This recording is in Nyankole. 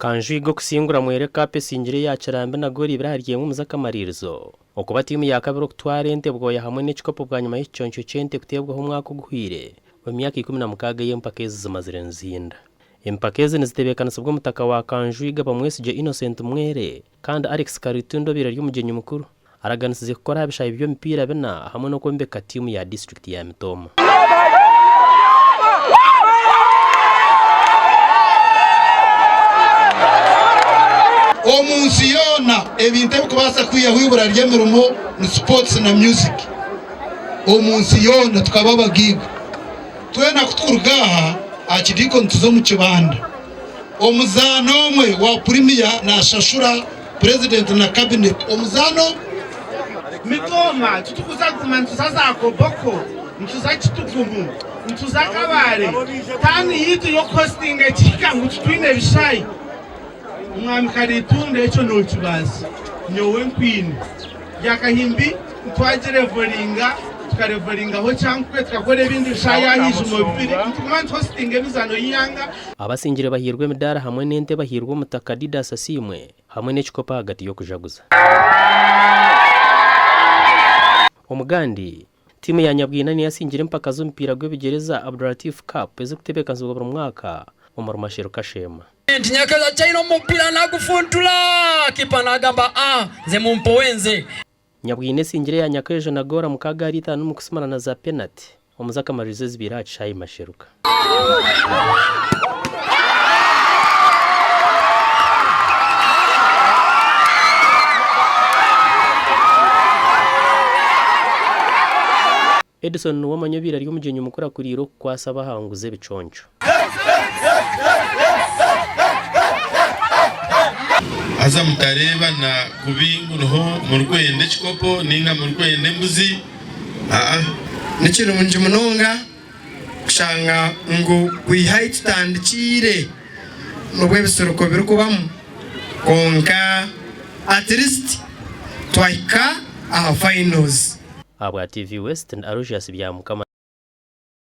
Kanjwiga okusingura Mwere Cup esingire eya Kirambi na goolo ibiri ahari emwe omu z'akamaririzo. Okuba tiimu ya kabiri okutwara ente bwoya hamwe n'ekikopo bwanyima y'ekiconco ky'ente kuteebwaho omwaka oguhweire omu myaka 16 ei empaka ezi zimazire nizihinda. Empaka ezi nizitebeekanisibwa omutaka wa Kanjwiga Bamwesigye Innocent Mwere kandi Alex Karitundi obaire ari omugyenyi mukuru araganisize kukora aha bishaayi by'omupiira bina hamwe n'okwombeka tiimu ya disiturikiti ya Mitooma. Omu nsi yoona ebintu ebikubaasa kwihaho eibura ry'emirimo ni sports na music. Omu nsi yoona tukaba abagaiga. Twena ku tukuruga aha aha kidiiko nituza omu kibanda. Omuzaani omwe wa Premier nashashura Purezidenti na Cabinet. Omuzaani omwe. Mitooma titukuza kuguma nituza za Koboko, nituza Kitugumu, nituza Kabale. Taani yaitu y'okuhositinga ekihika ngu titwine bishaayi. Omwami Karitunda ekyo nokibaasa nyowe nkwine. Byakahimbi twagirevoringa tukarevoringaho Kyankwe tukakora ebindi bishaayi aha Ijumo bibiri nituguma nituhositinga emizaano y'eihanga. Abasingire bahairwe emidaara hamwe n'ente bahairwe omutaka Didas Asiimwe hamwe n'ekikopo ahagati y'okujaguza. Omugandi, Tiimu ya Nyabwina niyo yasingire empaka z'omupiira gw'ebigyere eza Abdulatif Cup ezirikutebeekanisibwa buri mwaka omuri Masheru Kashema. Nti Nyakeza Chaina omupiira nagufuntula, kipa nagamba ah nze mumpowe nze. Nyabwina esingire eya Nyakaijo na goora mukaaga ahari itaano omu kusimana na za penati omu z'akamaririzo ezibaire aha kishaayi Masheruka. Edison Nuwamanya obaire ari omugyenyi mukuru akuriire okukwasa abahanguzi ebiconco. Haza mutareebana kubi ngu niho murikwenda ekikopo nainga murikwenda embuzi. Aa. Ni kirungi munonga kushanga ngu kwiha ahi tutandikiire n'obu ebisiriko birikubamu kwonka at least twahika aha finals. Ahabwa TV West ndi Aloysius Byamukama.